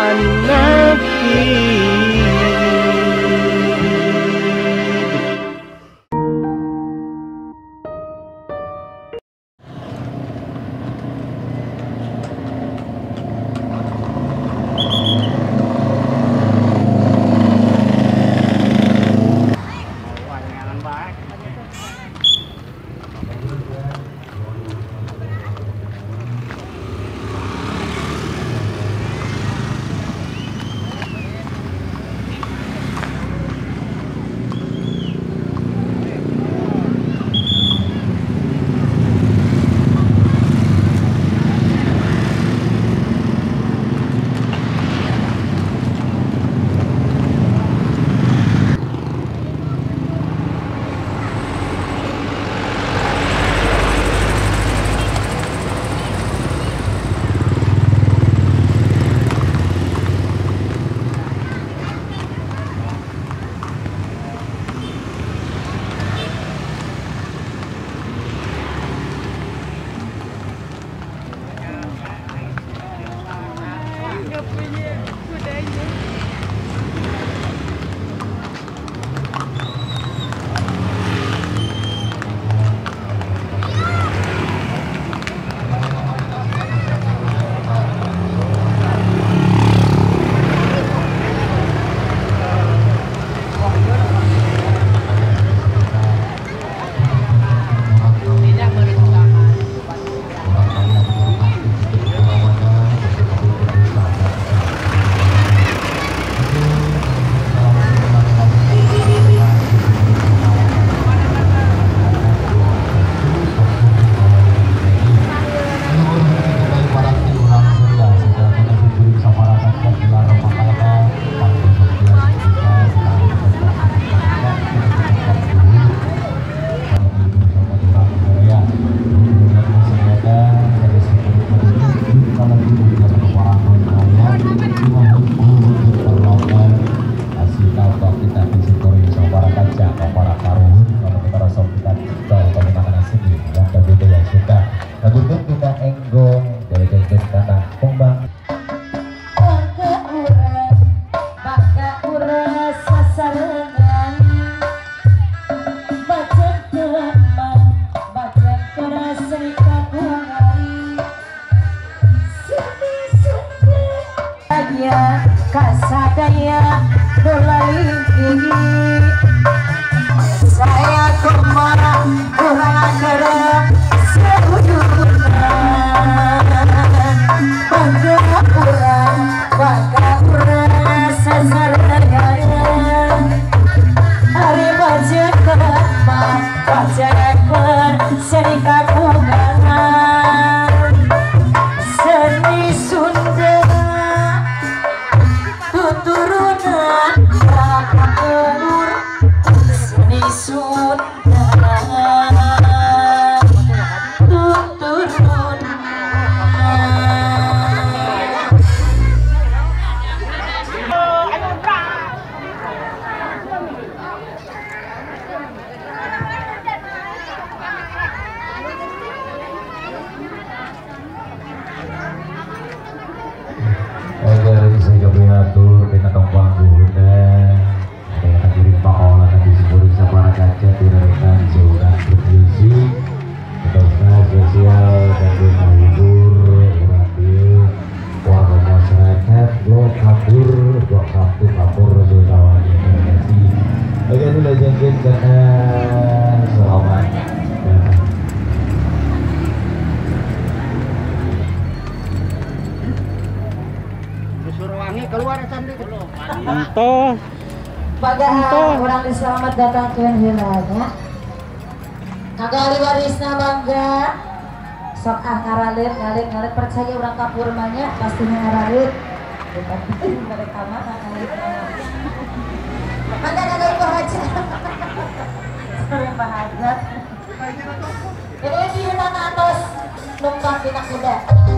An-Nasyid. Kasadaya dolalinggi saya kemana kurang kera seujurna bangga urang bangga urang sasarangan hari baca kemah baca seni kagungan seni Sunda turunan kapur seni Sunda turunan. Atur dengan tombang guhuna ada yang pakola nanti sebelum sapara kaca direkan seorang musik terusnya spesial dan menghibur orang di warga masyarakat blok kabur blok sabtu kabur kawan informasi. Oke sudah jengkin karena selamat. Keluar sandi. Entoh. Bagaan orang di selamat datang ke heulanya. Kagak warisna bangga. Sok ah ngaralit ngalit ngalit percaya orang kapur mah pasti ngaralit. Mereka mah ngalit. Mangga kagak ibu hajat. Sering bahajat. Ini di atos numpang dina kuda.